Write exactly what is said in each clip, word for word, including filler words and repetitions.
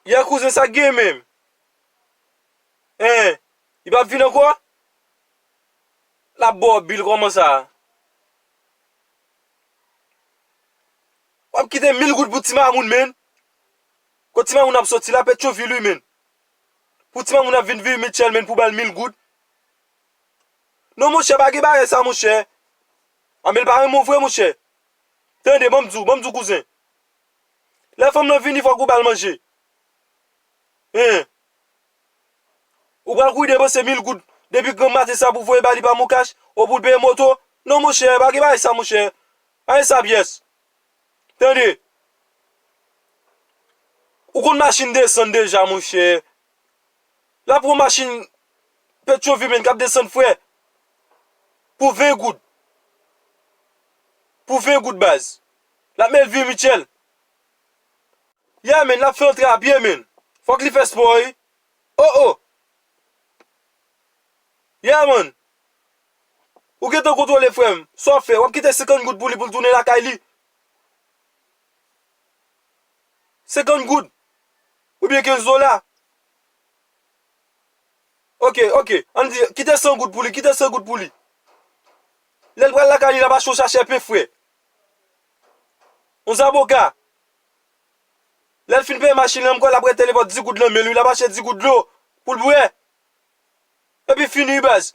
Yè kouzen, sa k gen menm? Hein? Li p ap vin ankò? L ap ba w bil kòman sa? W ap kite mil goud pou ti mamoun, menn? Kot ti mamoun ap soti la, Petyonvil, wi, menn. Pou ti mamoun ap vin vire Mitchell, menn, pou ba l mil goud? Non, monchè, pa gen bagay sa, monchè. A, men l pa renmen w vre, monchè. Tande, ban m di w, ban m di w, kouzen. Lè fanm lan vini, fòk ou ba l manje. Hein? Ou pral kouri depanse mil goud depi granm maten sa pou voye ba li pa MonCash, ou pou l peye moto? Non, monchè, pa gen bagay sa, monchè. Pa gen sa pyès. Tande. Ou konn machin desann deja, monchè. L ap pran machin Petyonvil, menn, k ap desann, frè. Pou ven goud. Pou ven goud, baz. L ap mete l vire Mitchell. Yeah, menn, l ap fè antre a pye, menn. Fòk li fè spò, wi. Oh, oh. Yeah, man. Ou gentan kontwole, frè m. Sa w ap fè? W ap kite senkant goud pou li, pou l tounen lakay li? Senkant goud. Oubyen kenz dola. Ok, ok. Ann di, kite san goud pou li, kite san goud pou li. Lè l pral lakay li, l ap achte yon sachè pen fre. Yon zaboka. Lè l fin peye machin lan, m kwè l ap rete li pòt dis goud nan men l, wi, l ap achte dis goud dlo pou l bwè. Epi fini, wi, baz.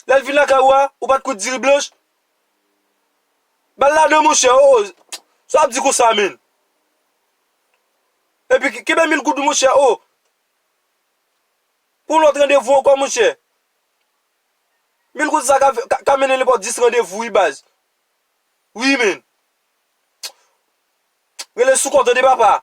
Lè l vin lakay ou a, ou pa t kout diri blanch? Ba l ladan, monchè, oh, oh. Sa w ap di konsa, menn? Epi, ke-, kenbe mil goud ou, monchè, oh. Pou yon lòt randevou ankò, monchè. Mil goud sa ka, ka, ka mennen nenpòt dis randevou, wi, baz. Wi, menn. Rele sou kò, tande, papa.